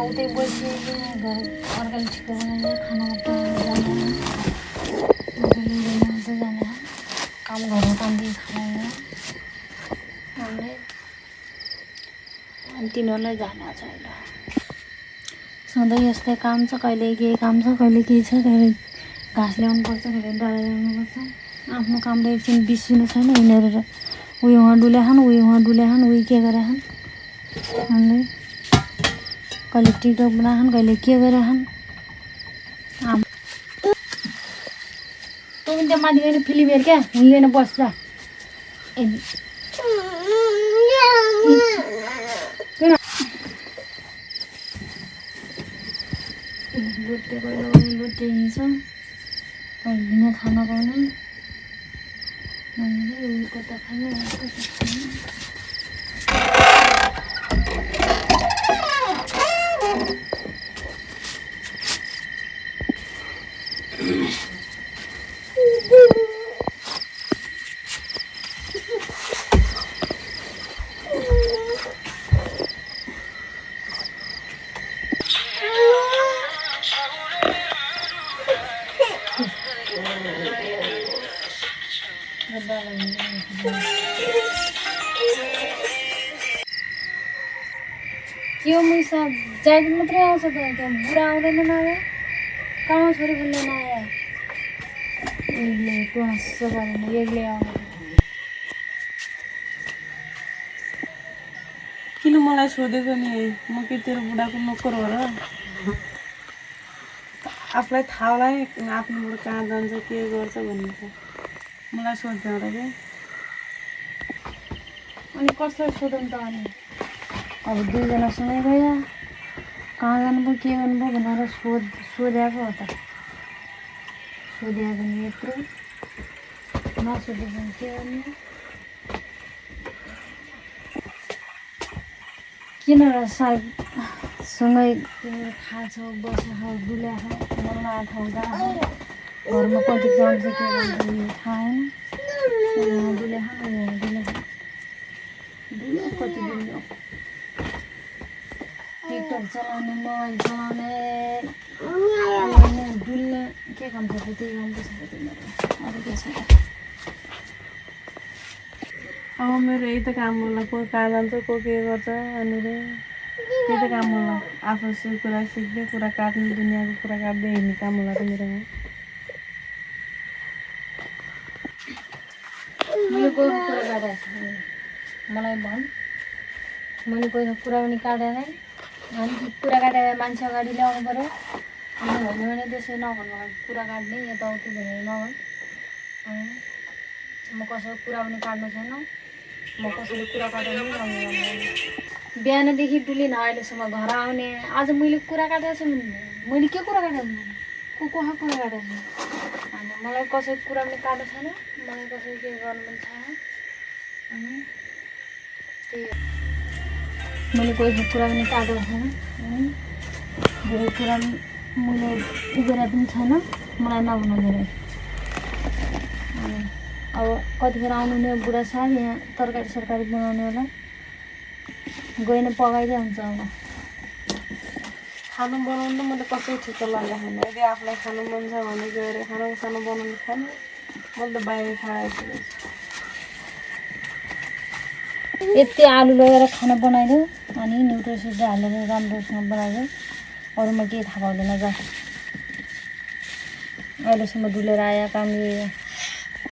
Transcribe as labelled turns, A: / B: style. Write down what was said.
A: उतै बसिएको घर अर्काले ठिक्क बनाएर खाना जाने जाने काम घरको कामदेखि खाना अनि तिनीहरूलाई जाने छैन। सधैँ यस्तै काम छ, कहिले केही काम छ, कहिले केही छ, कहिले घाँस ल्याउनुपर्छ, कहिले डाला ल्याउनुपर्छ। आफ्नो कामले एकछिन बिर्सिनु छैन। यिनीहरू उयो उहाँ डुल्या खान्, उयो उहाँ डुल्या खान्, उयो के गरे खान्, अनि कहिले टिकटक बना खान्, कहिले के गरे खान्। तँ पनि त्यहाँ माथि गएर फिल्म हेर क्या, यहीँ गएर बस्छ। लोटे गएर लोटे हिँड्छ, कहिले खाना पाउने कता खाने के हो मुसा ज्याकेट मात्रै आउँछ त, त्यो बुढा आउँदैन नआयो, कहाँ छोरी बोल्ने नआयो, एकले टुवास गरेन, एकले आउँदैन।
B: किन मलाई सोधेको नि, म के तेरो बुढाको नोकर हो र? आफूलाई थाहा होला नि आफ्नो बुढो कहाँ जान्छ के गर्छ भन्ने त, मलाई सोध्दैन र क्या।
A: अनि कसलाई सोधौँ त? अनि अब दुईजनासँगै गयो, कहाँ जानुभयो के गर्नुभयो भनेर सोधेको हो त। सोधेको नि यत्रो, नसोधेको के गर्ने? किन र सागसँगै खाछ बसेछ डुल्याछ, मलाई ठाउँ जहाँ घरमा कति काम छ के गर्छ थाहा छैन। डुल्याछ डुल्याछ डुल्यो कति डुल्यो, टिकटक चलाउने, मोबाइल चलाउने, डुल्ने, के काम छ त्यही काम छ तिनीहरू, अरू के छ?
B: अब मेरो यही त काम होला, को कहाँ जान्छ को के गर्छ, अनि त्यही त काम होला। आफू कुरा सिक्दै कुरा काट्ने, दुनियाँको कुरा काट्दै हिँड्ने काम होला त मेरोमा।
A: मैले कोही कुरा काटेको छु, मलाई भन्, मैले कोही कुरा पनि काटेन। अनि कुरा काटेर मान्छे अगाडि ल्याउनु पऱ्यो, अनि भन्यो भने त्यसै नभन्नु, कुरा काट्ने यताउति भनेर नभन्। म कसैको कुरा पनि काट्नु छैन, म कसैले कुरा काटेर पनि बिहानदेखि डुलिनँ अहिलेसम्म घर आउने। आज मैले कुरा काटेको छु भने मैले के कुरा काटेको छु, कहाँ कुरा काटेको छु? अनि मलाई कसैको कुरा पनि काट्नु छैन, मलाई कसैको के गर्नु पनि छैन। अनि त्यही मैले कोही कुरा पनि काटेको छैन, अनि धेरै कुरा पनि मैले उ गरेको पनि छैन, मलाई नभन्नु धेरै। अनि अब कतिखेर आउनु नि बुढा साहब, यहाँ तरकारी सरकारी बनाउने होला, गएन पकाइदिए हुन्छ। अब
B: खाना बनाउनु मलाई कसै ठिक लाग्दैन छैन। यदि आफूलाई खानु मन छ भने गएर खाना बनाउनु खाने, मैले त बाहिर खाएको छु।
A: यति आलु लगेर खाना बनाइदियो, अनि न्युट्रिसन सिड हालेर राम्रोसँग बनाइदियो, अरूमा केही थाहा पाउँदैन। जा अहिलेसम्म डुलेर आयो काम